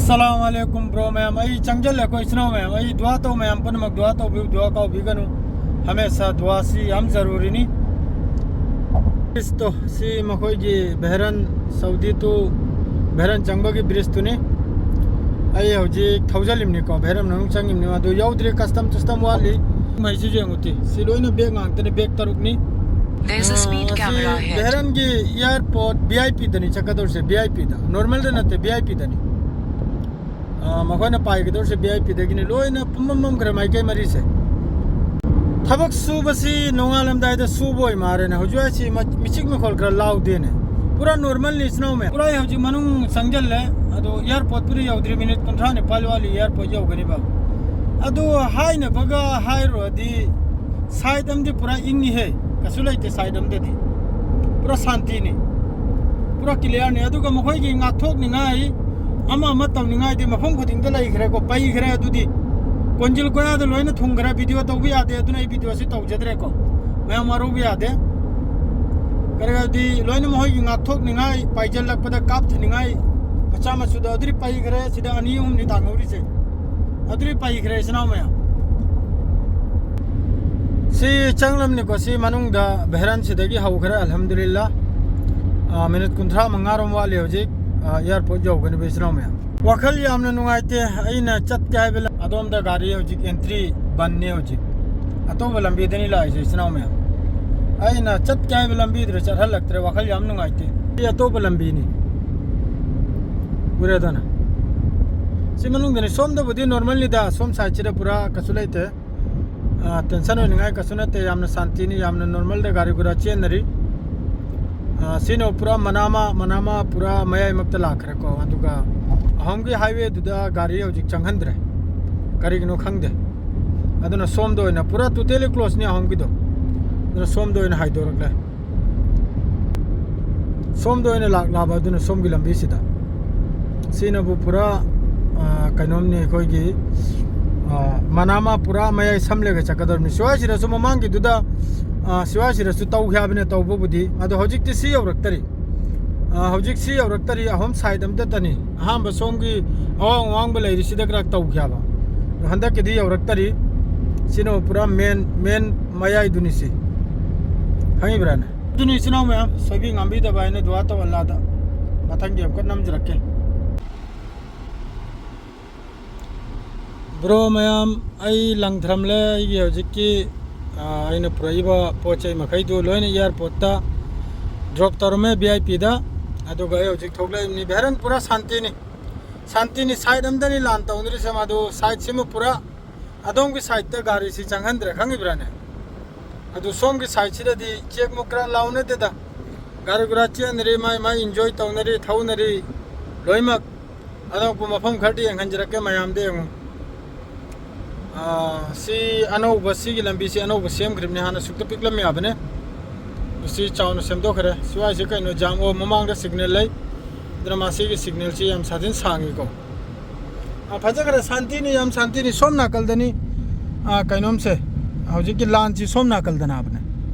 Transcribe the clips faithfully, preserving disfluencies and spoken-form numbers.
ꯑꯁꯂꯥꯃꯨ ꯑꯂꯥꯏꯀꯨꯝ bro ꯃꯌꯥꯝ, ꯑꯩ ꯆꯪꯖꯜꯂꯦꯀꯣ ꯏꯆꯤꯟ ꯏꯅꯥꯎ ꯃꯌꯥꯝ, ꯑꯩ ꯗꯨꯋꯥ ꯇꯧ ꯃꯌꯥꯝ ꯄꯨꯝꯅꯃꯛ, ꯗꯨꯋꯥ ꯇꯧꯕꯤꯌꯨ, ꯗꯨꯋꯥ ꯀꯥꯎꯕꯤꯒꯅꯨ, ꯍꯃꯦꯁꯥ ꯗꯨꯋꯥꯁꯤ ꯌꯥꯝ ꯖꯔꯨꯔꯤꯅꯤ꯫ ꯕ꯭ꯔꯤꯖꯇꯣ ꯁꯤ ꯃꯈꯣꯏꯒꯤ ꯚꯦꯔꯟ, ꯁꯥꯎꯗꯤ ꯇꯨ ꯚꯦꯔꯟ ꯆꯪꯕꯒꯤ ꯕ꯭ꯔꯤꯖꯇꯨꯅꯤ꯫ ꯑꯩ ꯍꯧꯖꯤꯛ ꯊꯧꯖꯜꯂꯤꯕꯅꯤꯀꯣ, ꯚꯦꯔꯟ ꯃꯅꯨꯡ ꯆꯪꯉꯤꯕꯅꯤ, ꯑꯗꯨ ꯌꯧꯗ꯭ꯔꯤ, ꯀꯁꯇꯝ ꯇꯨꯁꯇꯝ ꯋꯥꯠꯂꯤ꯫ ꯃꯩꯁꯤꯁꯨ ꯌꯦꯡꯉꯨꯇꯤ, ꯁꯤ ꯂꯣꯏꯅ ꯕꯦꯛ ꯉꯥꯛꯇꯅꯤ, ꯕꯦꯛ ꯇꯔꯨꯛꯅꯤ꯫ There's a speed ꯑꯥ, ꯁꯤ camera ahead. ꯚꯦꯔꯟꯒꯤ ꯑꯦꯌꯥꯔꯄꯣꯔꯠ ꯚꯤ ꯑꯥꯏ ꯄꯤꯗꯅꯤ ꯆꯠꯀꯗꯧꯔꯤꯁꯦ, ꯚꯤ ꯑꯥꯏ ꯄꯤꯗ, ꯅꯣꯔꯃꯦꯜꯗ ꯅꯠꯇꯦ, ꯚꯤ ꯑꯥꯏ ꯄꯤꯗꯅꯤ꯫ ꯑꯥ, ꯃꯈꯣꯏꯅ ꯄꯥꯏꯒꯗꯧꯔꯤꯁꯦ ꯚꯤ ꯑꯥꯏ ꯄꯤꯗꯒꯤꯅꯤ꯫ ꯂꯣꯏꯅ ꯄꯨꯝꯃꯝ ꯃꯝꯈ꯭ꯔꯦ ꯃꯥꯏꯀꯩ ꯃꯔꯤꯁꯦ꯫ ꯊꯕꯛ ꯁꯨꯕꯁꯤ ꯅꯣꯡꯉꯥꯜꯂꯝꯗꯥꯏꯗ ꯁꯨꯕ ꯑꯣꯏ ꯃꯥꯜꯂꯦꯅꯦ꯫ ꯍꯧꯖꯤꯛ ꯍꯥꯏꯁꯤ ꯃ-, ꯃꯤꯆꯤꯛ ꯃꯈꯣꯜ ꯈꯔ ꯂꯥꯎꯗꯦꯅꯦ꯫ ꯄꯨꯔꯥ ꯅꯣꯔꯃꯦꯜꯅꯤ ꯏꯆꯤꯟ ꯏꯅꯥꯎ ꯃꯌꯥꯝ꯫ ꯄꯨꯔꯥ ꯑꯩ ꯍꯧꯖꯤꯛ ꯃꯅꯨꯡ ꯆꯪꯁꯤꯜꯂꯦ꯫ ꯑꯗꯣ ꯑꯦꯌꯥꯔꯄꯣꯔꯠꯄꯨꯗꯤ ꯌꯧꯗ꯭ꯔꯤ, ꯃꯤꯅꯤꯠ ꯀꯨꯟꯊ꯭ꯔꯥ ꯅꯤꯄꯥꯜ ꯋꯥꯠꯂꯤ ꯑꯦꯌꯥꯔꯄꯣꯔꯠ ꯌꯧꯒꯅꯤꯕ꯫ ꯑꯗꯨ ꯍꯥꯏꯅꯕꯒ ꯍꯥꯏꯔꯨꯔꯗꯤ ꯁꯥꯏꯠ ꯑꯃꯗꯤ ꯄꯨꯔꯥ ꯏꯪꯉꯤꯍꯦ, ꯀꯩꯁꯨ ꯂꯩꯇꯦ ꯁꯥꯏꯠ ꯑꯃꯗꯗꯤ, ꯄꯨꯔꯥ ꯁꯥꯟꯇꯤꯅꯤ, ꯄꯨꯔꯥ ꯀ꯭ꯂꯤꯌꯥꯔꯅꯤ꯫ ꯑꯗꯨꯒ ꯃꯈꯣꯏꯒꯤ ꯉꯥꯛꯊꯣꯛꯅꯤꯡꯉꯥꯏ, ꯑꯃ ꯑꯃ ꯇꯧꯅꯤꯡꯉꯥꯏꯗꯤ ꯃꯐꯝ ꯈꯨꯗꯤꯡꯗ ꯂꯩꯈ꯭ꯔꯦꯀꯣ, ꯄꯩꯈ꯭ꯔꯦ꯫ ꯑꯗꯨꯗꯤ ꯀꯣꯟꯖꯤꯜ ꯀꯣꯌꯥꯗ ꯂꯣꯏꯅ ꯊꯨꯡꯈ꯭ꯔꯦ꯫ ꯚꯤꯗꯤꯑꯣ ꯇꯧꯕ ꯌꯥꯗꯦ, ꯑꯗꯨꯅ ꯑꯩ ꯚꯤꯗꯤꯑꯣꯁꯤ ꯇꯧꯖꯗ꯭ꯔꯦꯀꯣ, ꯃꯌꯥꯝ ꯋꯥꯔꯧꯕ ꯌꯥꯗꯦ꯫ ꯀꯔꯤꯒꯤꯗꯤ ꯂꯣꯏꯅ ꯃꯈꯣꯏꯒꯤ ꯉꯥꯛꯊꯣꯛꯅꯤꯡꯉꯥꯏ, ꯄꯥꯏꯁꯤꯜꯂꯛꯄꯗ ꯀꯥꯞꯊꯅꯤꯡꯉꯥꯏ ꯃꯆꯥ ꯃꯁꯨꯗꯣ ꯑꯗꯨꯗꯤ ꯄꯩꯈ꯭ꯔꯦ꯫ ꯁꯤꯗ ꯑꯅꯤ ꯑꯍꯨꯝꯅꯤ ꯊꯥꯡꯍꯧꯔꯤꯁꯦ, ꯑꯗꯨꯗꯤ ꯄꯩꯈ꯭ꯔꯦ ꯏꯆꯤꯟ ꯏꯅꯥꯎ ꯃꯌꯥꯝ꯫ ꯁꯤ ꯆꯪꯂꯝꯅꯤꯀꯣ, ꯁꯤ ꯃꯅꯨꯡꯗ ꯚꯦꯔꯟꯁꯤꯗꯒꯤ ꯍꯧꯈ꯭ꯔꯦ, ꯑꯜꯍꯝꯗꯨꯂꯤꯜꯂꯥ꯫ ꯑꯥ, ꯃꯤꯅꯤꯠ ꯀꯨꯟꯊ꯭ꯔꯥ ꯃꯉꯥꯔꯣꯝ ꯋꯥꯠꯂꯤ ꯍꯧꯖꯤꯛ, ꯑꯥ, ꯑꯦꯌꯥꯔꯄꯣꯔꯠ ꯌꯧꯒꯅꯤꯕ ꯏꯆꯤꯟ ꯏꯅꯥꯎ ꯃꯌꯥꯝ꯫ ꯋꯥꯈꯜ ꯌꯥꯝꯅ ꯅꯨꯡꯉꯥꯏꯇꯦ꯫ ꯑꯩꯅ ꯆꯠꯀꯦ ꯍꯥꯏꯕ ꯂꯝ-, ꯑꯗꯣꯝꯗ ꯒꯥꯔꯤ ꯍꯧꯖꯤꯛ ꯑꯦꯟꯇ꯭ꯔꯤ ꯕꯟꯅꯦ ꯍꯧꯖꯤꯛ꯫ ꯑꯇꯣꯞꯄ ꯂꯝꯕꯤꯗꯅꯤ ꯂꯥꯛꯏꯁꯦ ꯏꯆꯤꯟ ꯏꯅꯥꯎ ꯃꯌꯥꯝ꯫ ꯑꯩꯅ ꯆꯠꯀꯦ ꯍꯥꯏꯕ ꯂꯝꯕꯤꯗꯨꯗ ꯆꯠꯍꯜꯂꯛꯇ꯭ꯔꯦ, ꯋꯥꯈꯜ ꯌꯥꯝ ꯅꯨꯡꯉꯥꯏꯇꯦ꯫ ꯁꯤ ꯑꯇꯣꯞꯄ ꯂꯝꯕꯤꯅꯤ꯫ ꯎꯔꯦꯗꯅ꯫ ꯁꯤ ꯃꯅꯨꯡꯗꯅꯤ꯫ ꯁꯣꯝꯗꯕꯨꯗꯤ ꯅꯣꯔꯃꯦꯜꯅꯤꯗ, ꯁꯣꯝ ꯁꯥꯏꯠꯁꯤꯗ ꯄꯨꯔꯥ ꯀꯩꯁꯨ ꯂꯩꯇꯦ꯫ ꯑꯥ, ꯇꯦꯟꯁꯟ ꯑꯣꯏꯅꯤꯡꯉꯥꯏ ꯀꯩꯁꯨ ꯅꯠꯇꯦ, ꯌꯥꯝꯅ ꯁꯥꯟꯇꯤꯅꯤ, ꯌꯥꯝꯅ ꯅꯣꯔꯃꯦꯜꯗ ꯒꯥꯔꯤ ꯒꯨꯔꯥ ꯆꯦꯟꯅꯔꯤ꯫ ꯑꯥ, ꯁꯤꯅ ꯄꯨꯔꯥ ꯃꯅꯥꯃꯥ, ꯃꯅꯥꯃꯥ ꯄꯨꯔꯥ ꯃꯌꯥꯏꯃꯛꯇ ꯂꯥꯛꯈ꯭ꯔꯦꯀꯣ꯫ ꯑꯗꯨꯒ ꯑꯍꯣꯝꯒꯤ ꯍꯥꯏꯋꯦꯗꯨꯗ ꯒꯥꯔꯤ ꯍꯧꯖꯤꯛ ꯆꯪꯍꯟꯗ꯭ꯔꯦ, ꯀꯔꯤꯒꯤꯅꯣ ꯈꯪꯗꯦ꯫ ꯑꯗꯨꯅ ꯁꯣꯝꯗ ꯑꯣꯏꯅ ꯄꯨꯔꯥ totally closeꯅꯤ ꯑꯍꯣꯝꯒꯤꯗꯣ, ꯑꯗꯨꯅ ꯁꯣꯝꯗ ꯑꯣꯏꯅ ꯍꯥꯏꯗꯣꯔꯛꯂꯦ꯫ ꯁꯣꯝꯗ ꯑꯣꯏꯅ ꯂꯥꯛꯂꯕ, ꯑꯗꯨꯅ ꯁꯣꯝꯒꯤ ꯂꯝꯕꯤꯁꯤꯗ꯫ ꯁꯤꯅꯕꯨ ꯄꯨꯔꯥ, ꯑꯥ, ꯀꯩꯅꯣꯝꯅꯤ ꯑꯩꯈꯣꯏꯒꯤ, ꯑꯥ, ꯃꯅꯥꯃꯥ ꯄꯨꯔꯥ ꯃꯌꯥꯏ ꯁꯝꯂꯦꯒ ꯆꯠꯀꯗꯧꯔꯤꯕꯅꯤ꯫ ꯁꯤꯋꯥꯏꯁꯤꯗꯁꯨ ꯃꯃꯥꯡꯒꯤꯗꯨꯗ, ꯑꯥ, ꯁꯤꯋꯥꯏꯁꯤꯗꯁꯨ ꯇꯧꯈꯤ ꯍꯥꯏꯕꯅꯦ ꯇꯧꯕꯕꯨꯗꯤ꯫ ꯑꯗꯣ ꯍꯧꯖꯤꯛꯇꯤ ꯁꯤ ꯌꯧꯔꯛꯇꯔꯤ꯫ ꯑꯥ, ꯍꯧꯖꯤꯛ ꯁꯤ ꯌꯧꯔꯛꯇꯔꯤ, ꯑꯍꯣꯝ ꯁꯥꯏꯠ ꯑꯝꯇꯇꯅꯤ꯫ ꯑꯍꯥꯟꯕ ꯁꯣꯝꯒꯤ ꯑꯋꯥꯡ ꯑꯋꯥꯡꯕ ꯂꯩꯔꯤꯁꯤꯗ ꯈꯔ ꯇꯧꯈꯤ ꯍꯥꯏꯕ꯫ ꯑꯗꯣ ꯍꯟꯗꯛꯀꯤꯗꯤ ꯌꯧꯔꯛꯇꯔꯤ꯫ ꯁꯤꯅ ꯄꯨꯔꯥ ꯃꯦꯟ, ꯃꯦꯟ ꯃꯌꯥꯏꯗꯨꯅꯤ ꯁꯤ꯫ ꯈꯪꯉꯤꯕ꯭ꯔꯥꯅꯦ? ꯑꯗꯨꯅꯤ ꯏꯆꯤꯟ ꯏꯅꯥꯎ ꯃꯌꯥꯝ, ꯁꯣꯏꯕꯤ ꯉꯥꯝꯕꯤꯗꯕ ꯍꯥꯏꯅ ꯗꯨꯋꯥ ꯇꯧꯍꯜꯂꯥꯗ꯫ ꯃꯊꯪꯒꯤ ꯑꯃꯨꯛꯀ ꯅꯝꯖꯔꯛꯀꯦ꯫ ꯕ꯭ꯔꯣ ꯃꯌꯥꯝ, ꯑꯩ ꯂꯪꯊꯔꯝꯂꯦ꯫ ꯑꯩꯒꯤ ꯍꯧꯖꯤꯛꯀꯤ, ꯑ, ꯑꯩꯅ ꯄꯨꯔꯛꯏꯕ ꯄꯣꯠ ꯆꯩ ꯃꯈꯩꯗꯨ ꯂꯣꯏꯅ ꯑꯦꯌꯥꯔꯄꯣꯔꯠꯇ ꯗ꯭ꯔꯣꯞ ꯇꯧꯔꯝꯃꯦ, ꯚꯤ ꯑꯥꯏ ꯄꯤꯗ꯫ ꯑꯗꯨꯒ ꯑꯩ ꯍꯧꯖꯤꯛ ꯊꯣꯛꯂꯛꯏꯕꯅꯤ꯫ ꯚꯦꯔꯟ ꯄꯨꯔꯥ ꯁꯥꯟꯇꯤꯅꯤ꯫ ꯁꯥꯟꯇꯤꯅꯤ ꯁꯥꯏꯠ ꯑꯃꯗꯅꯤ ꯂꯥꯟ ꯇꯧꯅꯔꯤꯁꯦ꯫ ꯃꯥꯗꯨ ꯁꯥꯏꯠꯁꯤꯃ ꯄꯨꯔꯥ ꯑꯗꯣꯝꯒꯤ ꯁꯥꯏꯠꯇ ꯒꯥꯔꯤꯁꯤ ꯆꯪꯍꯟꯗ꯭ꯔꯦ, ꯈꯪꯉꯤꯕ꯭ꯔꯥꯅꯦ? ꯑꯗꯨ ꯁꯣꯝꯒꯤ ꯁꯥꯏꯠꯁꯤꯗꯗꯤ ꯆꯦꯛ ꯃꯨꯛ ꯈꯔ ꯂꯥꯎꯅꯗꯦꯗ꯫ ꯒꯥꯔꯤ ꯒꯨꯔꯥ ꯆꯦꯟꯅꯔꯤ, ꯃꯥꯏ ꯃꯥꯏ ꯏꯟꯖꯣꯏ ꯇꯧꯅꯔꯤ, ꯊꯧꯅꯔꯤ ꯂꯣꯏꯅꯃꯛ꯫ ꯑꯗꯣ ꯃꯐꯝ ꯈꯔꯗꯤ ꯌꯦꯡꯍꯟꯖꯔꯛꯀꯦ ꯃꯌꯥꯝꯗ ꯌꯦꯡꯉꯨ꯫ ꯑꯥ, ꯁꯤ ꯑꯅꯧꯕ, ꯁꯤꯒꯤ ꯂꯝꯕꯤꯁꯤ ꯑꯅꯧꯕ ꯁꯦꯝꯈ꯭ꯔꯤꯕꯅꯤ, ꯍꯥꯟꯅ ꯁꯨꯛꯇ ꯄꯤꯛꯂꯝ ꯌꯥꯕꯅꯦ꯫ ꯁꯤ ꯆꯥꯎꯅ ꯁꯦꯝꯗꯣꯛꯈ꯭ꯔꯦ꯫ ꯁ꯭ꯋꯥꯏꯁꯤ ꯀꯩꯅꯣ, ꯖꯥꯝ, ꯑꯣ, ꯃꯃꯥꯡꯗ ꯁꯤꯒꯅꯦꯜ ꯂꯩ꯫ ꯑꯗꯨꯅ ꯃꯥ ꯁꯤꯒꯤ ꯁꯤꯒꯅꯦꯜꯁꯤ ꯌꯥꯝ ꯁꯥꯊꯤꯅ ꯁꯥꯡꯉꯤꯀꯣ꯫ ꯑꯥ, ꯐꯖꯈ꯭ꯔꯦ, ꯁꯥꯟꯇꯤꯅꯤ, ꯌꯥꯝ ꯁꯥꯟꯇꯤꯅꯤ꯫ ꯁꯣꯝ ꯅꯥꯀꯜꯗꯅꯤ, ꯑꯥ, ꯀꯩꯅꯣꯝꯁꯦ, ꯍꯧꯖꯤꯛꯀꯤ ꯂꯥꯟꯁꯤ ꯁꯣꯝ ꯅꯥꯀꯜꯗꯅ ꯍꯥꯏꯕꯅꯦ,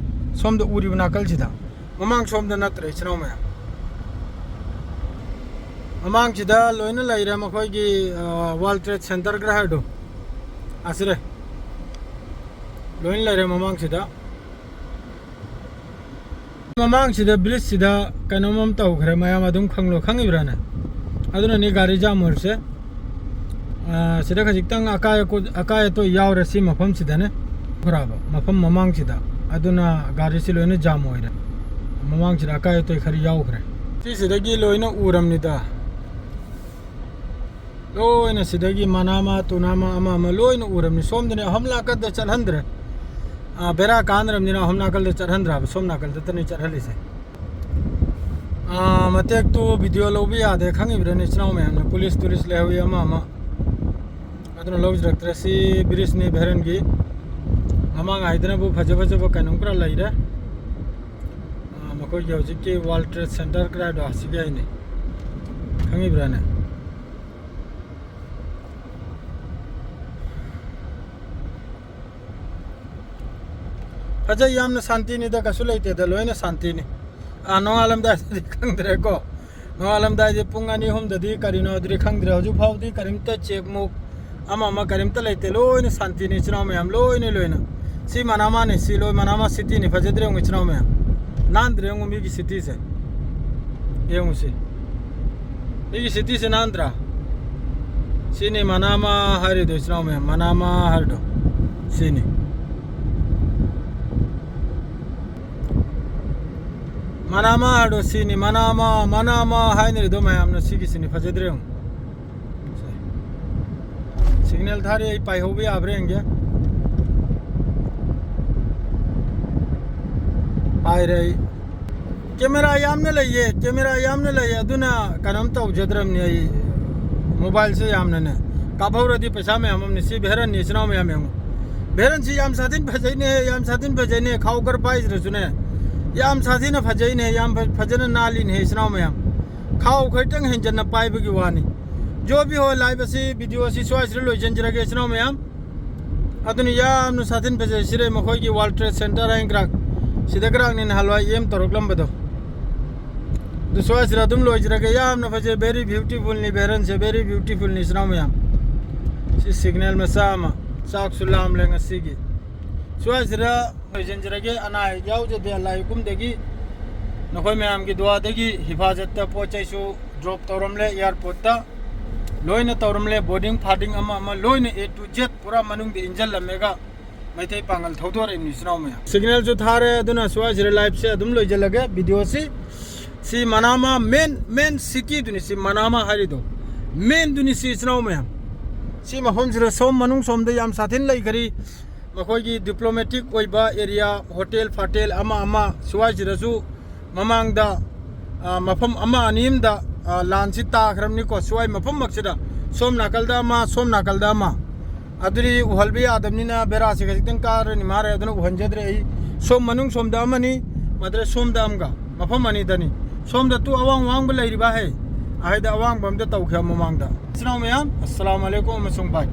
ꯁꯣꯝꯗ ꯎꯔꯤꯕ ꯅꯥꯀꯜꯁꯤꯗ꯫ ꯃꯃꯥꯡ ꯁꯣꯝꯗ ꯅꯠꯇ꯭ꯔꯦ, ꯏꯆꯤꯟ ꯏꯅꯥꯎ ꯃꯌꯥꯝ꯫ ꯃꯃꯥꯡꯁꯤꯗ ꯂꯣꯏꯅ ꯂꯩꯔꯦ ꯃꯈꯣꯏꯒꯤ, ꯑ, World Trade Center ꯈꯔ ꯍꯥꯏꯗꯣ꯫ ꯑꯁꯤꯔꯦ꯫ ꯂꯣꯏꯅ ꯂꯩꯔꯦ ꯃꯃꯥꯡꯁꯤꯗ꯫ ꯃꯃꯥꯡꯁꯤꯗ ꯕ꯭ꯔꯤꯖꯁꯤꯗ ꯀꯩꯅꯣꯝ ꯑꯃ ꯇꯧꯈ꯭ꯔꯦ, ꯃꯌꯥꯝ ꯑꯗꯨꯝ ꯈꯪꯂꯣ, ꯈꯪꯉꯤꯕ꯭ꯔꯥꯅꯦ? ꯑꯗꯨꯅꯅꯤ ꯒꯥꯔꯤ ꯖꯥꯝ ꯑꯣꯏꯔꯤꯁꯦ꯫ ꯑꯥ, ꯁꯤꯗ ꯈꯖꯤꯛꯇꯪ ꯑꯀꯥꯏ ꯑꯀꯨ-, ꯑꯀꯥꯏ ꯑꯇꯣꯏ ꯌꯥꯎꯔꯦ ꯁꯤ ꯃꯐꯝꯁꯤꯗꯅꯦ꯫ ꯈꯔꯕ ꯃꯐꯝ ꯃꯃꯥꯡꯁꯤꯗ꯫ ꯑꯗꯨꯅ ꯒꯥꯔꯤꯁꯤ ꯂꯣꯏꯅ ꯖꯥꯝ ꯑꯣꯏꯔꯦ꯫ ꯃꯃꯥꯡꯁꯤꯗ ꯑꯀꯥꯏ ꯑꯇꯣꯏ ꯈꯔ ꯌꯥꯎꯈ꯭ꯔꯦ꯫ ꯁꯤꯁꯤꯗꯒꯤ ꯂꯣꯏꯅ ꯎꯔꯝꯅꯤꯗ꯫ ꯂꯣꯏꯅ ꯁꯤꯗꯒꯤ ꯃꯅꯥꯃ, ꯇꯨꯅꯥꯃ, ꯑꯃ ꯑꯃ ꯂꯣꯏꯅ ꯎꯔꯝꯅꯤ꯫ ꯁꯣꯝꯗꯅꯦ ꯑꯍꯨꯝ ꯅꯥꯀꯟꯗ ꯆꯠꯍꯟꯗ꯭ꯔꯦ꯫ ꯑꯥ, ꯕꯦꯔꯥ ꯀꯥꯟꯅꯔꯕꯅꯤꯅ ꯑꯍꯨꯝ ꯅꯥꯀꯜꯗ ꯆꯠꯍꯟꯗ꯭ꯔꯕ, ꯁꯣꯝ ꯅꯥꯀꯜꯗꯇꯅꯤ ꯆꯠꯍꯜꯂꯤꯁꯦ꯫ ꯑꯥ, ꯃꯇꯦꯛꯇꯨ ꯚꯤꯗꯤꯑꯣ ꯂꯧꯕ ꯌꯥꯗꯦ, ꯈꯪꯉꯤꯕ꯭ꯔꯥꯅꯦ, ꯏꯆꯤꯟ ꯏꯅꯥꯎ ꯃꯌꯥꯝꯅ? ꯄꯨꯂꯤꯁ ꯇꯨꯔꯤꯁ ꯂꯩꯍꯧꯋꯤ, ꯑꯃ ꯑꯃ꯫ ꯑꯗꯨꯅ ꯂꯧꯖꯔꯛꯇ꯭ꯔꯦ꯫ ꯁꯤ ꯕ꯭ꯔꯤꯖꯅꯤ ꯚꯦꯔꯟꯒꯤ꯫ ꯃꯃꯥꯡ ꯍꯥꯏꯗꯅꯕꯨ ꯐꯖ ꯐꯖꯕ ꯀꯩꯅꯣꯝ ꯈꯔ ꯂꯩꯔꯦ꯫ ꯑꯥ, ꯃꯈꯣꯏꯒꯤ ꯍꯧꯖꯤꯛꯀꯤ World Trade Center ꯀꯗꯥꯏꯗꯣ ꯑꯁꯤꯒꯤ ꯍꯥꯏꯅꯤ꯫ ꯈꯪꯉꯤꯕ꯭ꯔꯥꯅꯦ? ꯐꯖꯩ, ꯌꯥꯝꯅ ꯁꯥꯟꯇꯤꯅꯤꯗ, ꯀꯩꯁꯨ ꯂꯩꯇꯦꯗ, ꯂꯣꯏꯅ ꯁꯥꯟꯇꯤꯅꯤ꯫ ꯑꯥ, ꯅꯣꯡꯉꯥꯜꯂꯝꯗꯥꯏꯗꯗꯤ ꯈꯪꯗ꯭ꯔꯦꯀꯣ꯫ ꯅꯣꯡꯉꯥꯜꯂꯝꯗꯥꯏꯗꯤ ꯄꯨꯡ ꯑꯅꯤ ꯑꯍꯨꯝꯗꯗꯤ ꯀꯔꯤꯅꯣ ꯑꯗꯨꯗꯤ ꯈꯪꯗ꯭ꯔꯦ꯫ ꯍꯧꯖꯤꯛ ꯐꯥꯎꯕꯗꯤ ꯀꯔꯤꯝꯇ ꯆꯦꯛꯃꯨꯛ ꯑꯃ ꯑꯃ ꯀꯔꯤꯝꯇ ꯂꯩꯇꯦ꯫ ꯂꯣꯏꯅ ꯁꯥꯟꯇꯤꯅꯤ ꯏꯆꯤꯟ ꯏꯅꯥꯎ ꯃꯌꯥꯝ, ꯂꯣꯏꯅ, ꯂꯣꯏꯅ꯫ ꯁꯤ ꯃꯅꯥꯃꯥꯅꯤ, ꯁꯤ ꯂꯣꯏ ꯃꯅꯥꯃꯥ ꯁꯤꯇꯤꯅꯤ꯫ ꯐꯖꯗ꯭ꯔꯦ ꯌꯦꯡꯉꯨ ꯏꯆꯤꯟ ꯏꯅꯥꯎ ꯃꯌꯥꯝ, ꯅꯥꯟꯗ꯭ꯔꯦ ꯌꯦꯡꯉꯨ ꯃꯤꯒꯤ ꯁꯤꯇꯤꯁꯦ꯫ ꯌꯦꯡꯉꯨꯁꯤ, ꯃꯤꯒꯤ ꯁꯤꯇꯤꯁꯦ ꯅꯥꯟꯗ꯭ꯔꯥ? ꯁꯤꯅꯤ ꯃꯅꯥꯃꯥ ꯍꯥꯏꯔꯤꯗꯣ ꯏꯆꯤꯟ ꯏꯅꯥꯎ ꯃꯌꯥꯝ, ꯃꯅꯥꯃꯥ ꯍꯥꯏꯔꯤꯗꯣ ꯁꯤꯅꯤ꯫ ꯃꯅꯥꯃꯥ ꯍꯥꯏꯔꯤꯗꯣ ꯁꯤꯅꯤ, ꯃꯅꯥꯃꯥ, ꯃꯅꯥꯃꯥ ꯍꯥꯏꯅꯔꯤꯗꯣ ꯃꯌꯥꯝꯅ꯫ ꯁꯤꯒꯤꯁꯤꯅꯤ, ꯐꯖꯗ꯭ꯔꯦ ꯌꯦꯡꯉꯨ꯫ ꯁꯤꯒꯅꯦꯜ ꯊꯥꯔꯤ, ꯑꯩ ꯄꯥꯏꯍꯧꯕ ꯌꯥꯕ꯭ꯔꯥ ꯌꯦꯡꯒꯦ꯫ ꯄꯥꯏꯔꯦ ꯑꯩ꯫ ꯀꯦꯃꯦꯔꯥ ꯌꯥꯝꯅ ꯂꯩꯌꯦ, ꯀꯦꯃꯦꯔꯥ ꯌꯥꯝꯅ ꯂꯩꯌꯦ, ꯑꯗꯨꯅ ꯀꯩꯅꯣꯝ ꯇꯧꯖꯗ꯭ꯔꯕꯅꯤ ꯑꯩ꯫ ꯃꯣꯕꯥꯏꯜꯁꯦ ꯌꯥꯝꯅꯅꯦ ꯀꯥꯞꯍꯧꯔꯗꯤ ꯄꯩꯁꯥ ꯃꯌꯥꯝ ꯑꯃꯅꯤ꯫ ꯁꯤ ꯚꯦꯔꯟꯅꯤ ꯏꯆꯤꯟ ꯏꯅꯥꯎ ꯃꯌꯥꯝ ꯌꯦꯡꯉꯨ꯫ ꯚꯦꯔꯟꯁꯤ ꯌꯥꯝ ꯁꯥꯊꯤꯅ ꯐꯖꯩꯅꯦ, ꯌꯥꯝ ꯁꯥꯊꯤꯅ ꯐꯖꯩꯅꯦ꯫ ꯈꯥꯎ ꯈꯔ ꯄꯥꯏꯗ꯭ꯔꯁꯨꯅꯦ, ꯌꯥꯝ ꯁꯥꯊꯤꯅ ꯐꯖꯩꯅꯦ, ꯌꯥꯝ ꯐ-, ꯐꯖꯅ ꯅꯥꯜꯂꯤꯅꯦ ꯏꯆꯤꯟ ꯏꯅꯥꯎ ꯃꯌꯥꯝ꯫ ꯈꯥꯎ ꯈꯤꯇꯪ ꯍꯦꯟꯖꯟꯅ ꯄꯥꯏꯕꯒꯤ ꯋꯥꯅꯤ꯫ ꯖꯣꯕꯤ ꯍꯣꯏ, ꯂꯥꯏꯚ ꯑꯁꯤ, ꯚꯤꯗꯤꯑꯣ ꯑꯁꯤ ꯁ꯭ꯋꯥꯏꯁꯤꯗ ꯂꯣꯏꯁꯤꯟꯖꯔꯒꯦ ꯏꯆꯤꯟ ꯏꯅꯥꯎ ꯃꯌꯥꯝ꯫ ꯑꯗꯨꯅ ꯌꯥꯝꯅ ꯁꯥꯊꯤꯅ ꯐꯖꯩ꯫ ꯁꯤꯗ ꯃꯈꯣꯏꯒꯤ World Trade Center ꯍꯥꯏꯅ ꯒ꯭ꯔꯥꯛ, ꯁꯤꯗ ꯒ꯭ꯔꯥꯛꯅꯤ ꯅꯍꯥꯟꯋꯥꯏ ꯑꯦꯝ ꯇꯧꯔꯛꯂꯝꯕꯗꯣ꯫ ꯑꯗꯨ ꯁ꯭ꯋꯥꯏꯁꯤꯗ ꯑꯗꯨꯝ ꯂꯣꯏꯖꯔꯒꯦ꯫ ꯌꯥꯝꯅ ꯐꯖꯩ, very beautifulꯅꯤ ꯚꯦꯔꯟꯁꯦ, very beautifulꯅꯤ ꯏꯆꯤꯟ ꯏꯅꯥꯎ ꯃꯌꯥꯝ꯫ ꯁꯤ ꯁꯤꯒꯅꯦꯜ ꯃꯆꯥ ꯑꯃ꯫ ꯆꯥꯛꯁꯨ ꯂꯥꯝꯂꯦ ꯉꯁꯤꯒꯤ꯫ ꯁ꯭ꯋꯥꯏꯁꯤꯗ ꯂꯣꯏꯁꯤꯟꯖꯔꯒꯦ꯫ ꯑꯅꯥ ꯑꯌꯦꯛ ꯌꯥꯎꯖꯗꯦ, ꯑꯜꯂꯥꯍ ꯍꯨꯀꯨꯝꯗꯒꯤ꯫ ꯅꯈꯣꯏ ꯃꯌꯥꯝꯒꯤ ꯗꯨꯋꯥꯗꯒꯤ ꯍꯤꯐꯥꯖꯠꯇ ꯄꯣꯠ ꯆꯩꯁꯨ ꯗ꯭ꯔꯣꯞ ꯇꯧꯔꯝꯂꯦ ꯑꯦꯌꯥꯔꯄꯣꯔꯠꯇ꯫ ꯂꯣꯏꯅ ꯇꯧꯔꯝꯂꯦ, ꯕꯣꯔꯗꯤꯡ ꯐꯥꯔꯗꯤꯡ ꯑꯃ ꯑꯃ ꯂꯣꯏꯅ A to Z ꯄꯨꯔꯥ ꯃꯅꯨꯡꯗ ꯏꯟꯖꯜꯂꯝꯃꯦꯒ ꯃꯩꯇꯩ ꯄꯥꯡꯒꯜ ꯊꯧꯗꯣꯔꯛꯏꯕꯅꯤ ꯏꯆꯤꯟ ꯏꯅꯥꯎ ꯃꯌꯥꯝ꯫ ꯁꯤꯒꯅꯦꯜꯁꯨ ꯊꯥꯔꯦ, ꯑꯗꯨꯅ ꯁ꯭ꯋꯥꯏꯁꯤꯗ ꯂꯥꯏꯚꯁꯦ ꯑꯗꯨꯝ ꯂꯣꯏꯁꯤꯜꯂꯒꯦ꯫ ꯚꯤꯗꯤꯑꯣꯁꯤ, ꯁꯤ ꯃꯅꯥꯃꯥ ꯃꯦꯟ, ꯃꯦꯟ ꯁꯤꯇꯤꯗꯨꯅꯤ, ꯁꯤ ꯃꯅꯥꯃꯥ ꯍꯥꯏꯔꯤꯗꯣ꯫ ꯃꯦꯟꯗꯨꯅꯤ ꯁꯤ ꯏꯆꯤꯟ ꯏꯅꯥꯎ ꯃꯌꯥꯝ꯫ ꯁꯤ ꯃꯐꯝꯁꯤꯗ ꯁꯣꯝ ꯃꯅꯨꯡ ꯁꯣꯝꯗ ꯌꯥꯝ ꯁꯥꯊꯤꯅ ꯂꯩꯈꯔꯤ꯫ ꯃꯈꯣꯏꯒꯤ ꯗꯤꯄ꯭ꯂꯣꯃꯦꯇꯤꯛ ꯑꯣꯏꯕ ꯑꯦꯔꯤꯌꯥ, ꯍꯣꯇꯦꯜ ꯐꯥꯇꯦꯜ ꯑꯃ ꯑꯃ ꯁ꯭ꯋꯥꯏꯁꯤꯗꯁꯨ ꯃꯃꯥꯡꯗ, ꯑ, ꯃꯐꯝ ꯑꯃ ꯑꯅꯤ ꯑꯃꯗ, ꯑ, ꯂꯥꯟꯁꯤ ꯇꯥꯈ꯭ꯔꯕꯅꯤꯀꯣ꯫ ꯁ꯭ꯋꯥꯏ ꯃꯐꯝꯃꯛꯁꯤꯗ ꯁꯣꯝ ꯅꯥꯀꯜꯗ ꯑꯃ, ꯁꯣꯝ ꯅꯥꯀꯜꯗ ꯑꯃ꯫ ꯑꯗꯨꯗꯤ ꯎꯍꯜꯕ ꯌꯥꯗꯕꯅꯤꯅ ꯕꯦꯔꯥꯁꯤ ꯈꯖꯤꯛꯇꯪ ꯀꯥꯔꯅꯤ ꯃꯥꯔꯦ, ꯑꯗꯨꯅ ꯎꯍꯟꯖꯗ꯭ꯔꯦ ꯑꯩ꯫ ꯁꯣꯝ ꯃꯅꯨꯡ ꯁꯣꯝꯗ ꯑꯃꯅꯤ, ꯃꯗ꯭ꯔꯦ ꯁꯣꯝꯗ ꯑꯃꯒ, ꯃꯐꯝ ꯑꯅꯤꯗꯅꯤ꯫ ꯁꯣꯝꯗ ꯇꯨ ꯑꯋꯥꯡ ꯋꯥꯡꯕ ꯂꯩꯔꯤꯕ ꯍꯩ, ꯑꯍꯩꯗ ꯑꯋꯥꯡꯕ ꯑꯝꯗ ꯇꯧꯈ꯭ꯔꯦ ꯃꯃꯥꯡꯗ꯫ ꯏꯆꯤꯟ ꯏꯅꯥꯎ ꯃꯌꯥꯝ, ꯑꯁꯁꯂꯥꯃꯨ ꯑꯂꯩꯀꯨꯝ ꯑꯃꯁꯨꯡ ꯕꯥꯏ꯫